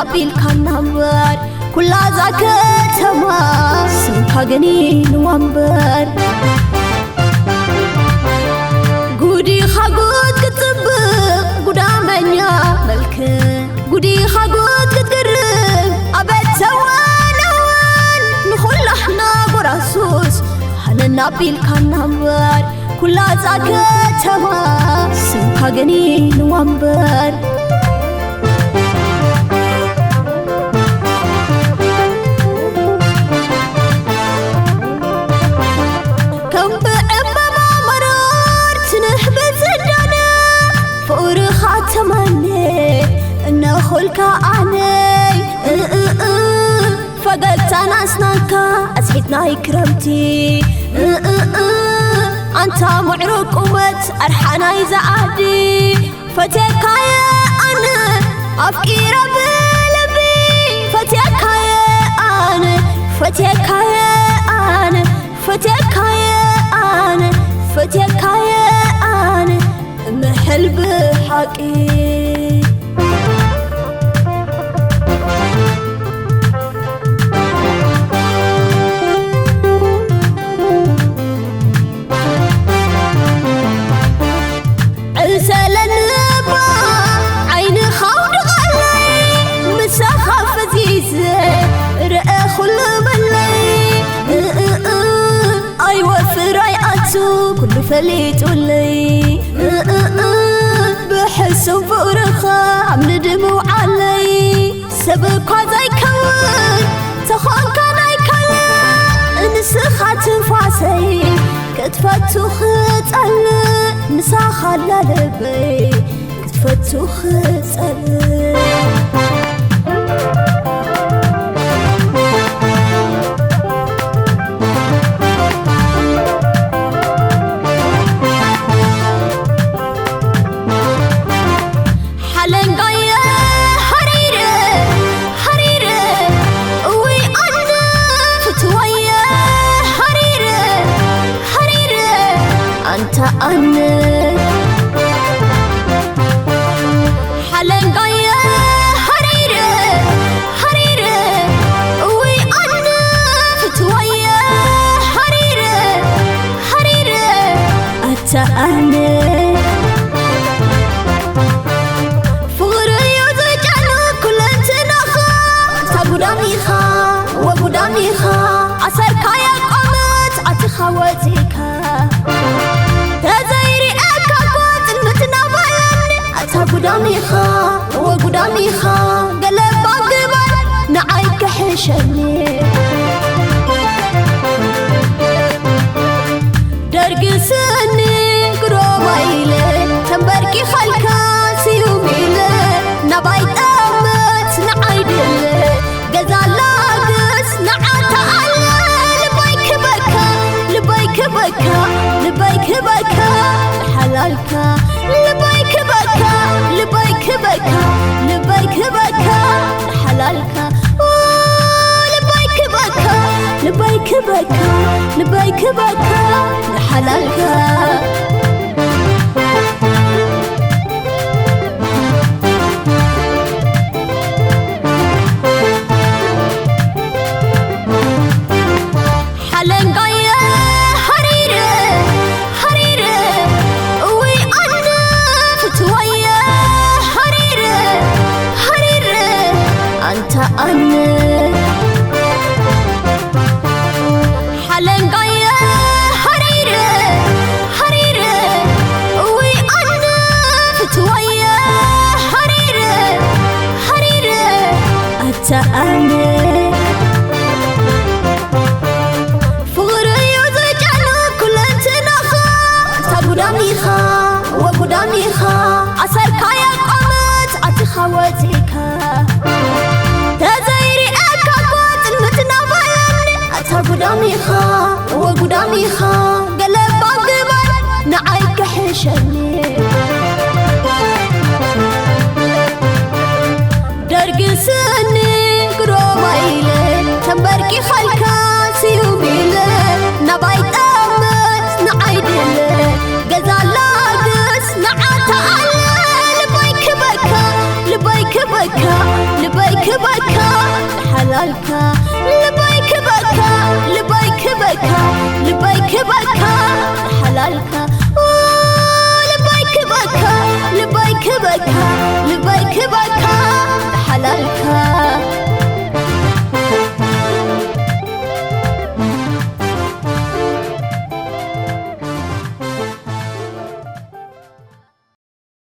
ኣቢልካና እምበር ኩላ እዛ ከተማ ስምካ ገኒንዋ እምበር። ጉዲኻ ጉድ ክትጽብቕ ጉዳመኛ መልክ፣ ጉዲኻ ጉድ ክትግርም ኣበት ተዋናዋን ንኹላሕና ጎራሱስ ሃነና ኣቢልካና እምበር ኩላ እዛ ከተማ ስምካ ገኒንዋ እምበር። ከም ብዕምባባ መሮር ትንህ ብዝዳነ ፍቕርኻ ተመነ እነኾልካ ኣነይ እ፣ እ፣ እ፣ ፈገግታና ኣስናንካ ኣስሒት ናይ ክረምቲ እ፣ እ፣ እ፣ ኣንታ ምዕሩግ ቁመት ኣርሓ ናይ ዝዓዲ ፈትየካየ ኣነ ኣፍቂረ ብልቢ ፈትየካየ ኣነ ፈትየካየ ኣነ ፈትየካየ ኣነ ፈትየካየ ኣነ ምሕል ብሓቂ ዕሰለኒ እባ ዓይንኻ ኣውድቐለይ ምሳኻ ፈዚዘ ርአ ኩሉ በለይ እ፣ እ፣ እ፣ ኣይወፍር ኣይኣቱ ኩሉ ፈሊጡለይ እ፣ እ፣ እ፣ ብሕሱም ፍቕርኻ ኣብ ንድምው ዓለይ ሰብ እኳ ዘይከውን ተኾንካ ናይ ካልእ ንስኻ ትንፋሰይ ክትፈቱ ክጸልእ ምሳኻ ኣላ ልበይ ክትፈቱ ክጸልእ ሓለንጋየ ሃሪረ ሃሪረ እውይ ኣነ ፍትወየ ሃሪረ ሃሪረ ኣንታ ኣነ ሓለንጋየ ሃሪረ ሃሪረ እውይ ኣነ ፍትወየ ሃሪረ ሃሪረ ኣታ ኣነ ፍቕሪ እዩ ዝጨኑ ኩለንትናኻ ኣታ ጉዳም ኢኻ ወጉዳም ኢኻ ኣሰርካ የቆመት ኣቲኻ ወፂእካ ተዘይሪኣካ እኮ ፅልምትና ባላኒ ኣታ ጉዳም ኢኻ ወጉዳም ኢኻ ገለባ ግበር ንዓይ ክሕሸኒ ደርጊ ስኒ ግሮባ ኢለ ተንበርኪኸልካ ስዩም ኢለ ናባይ ጠመት ንዓይ ድለ ገዛ ላግስ ንዓታ ኣለ ልበይ ክበካ ልበይ ክበካ ልበይ ክበካ ሓላልካ ልበይ ክበካ ልበይ ክበካ ልበይ ክበካ ሓላልካ ልበይ ክበካ ልበይ ክበካ ልበይ ክበካ ሓላልካ ሓለንጋየ ሃሪረ ሃሪረ እውይ ኣነ ፍትወየ ሃሪረ ሃሪረ ኣንታ ኣነ ሓለንጋየ ሃሪረ ሃሪረ እውይ ኣነ ፍትወየ ሃሪረ ሃሪረ ኣታ ኣነ ፍቕሪ እዩ ዝጨኑ ኩለንትናኻ ኣታ ጉዳም ኢኻ ወጉዳም ኢኻ ኣሰርካ የቆመት ኣቲኻ ወፂእካ ተዘይሪኣካ እኮ ፅልምትና ባላኒ ኣታ ጉዳም ኢኻ ወጉዳም ኢኻ ገለባ ግበር ንዓይ ክሕሸኒ ደርጊ ስኒ ግሮባ ኢለ ተንበርኪኸልካ ስዩም ኢለ ናባይ ጠመት ንዓይ ድለ ገዛ ላግስ ንዓታ ኣለ ልበይ ክበካ ልበይ ክበካ ልበይ ልባይ ክበካ፣ ልባይ ክበካ፣ ልባይ ክበካ ሓላልካ። ኦ፣ ልባይ ክበካ፣ ልባይ ክበካ፣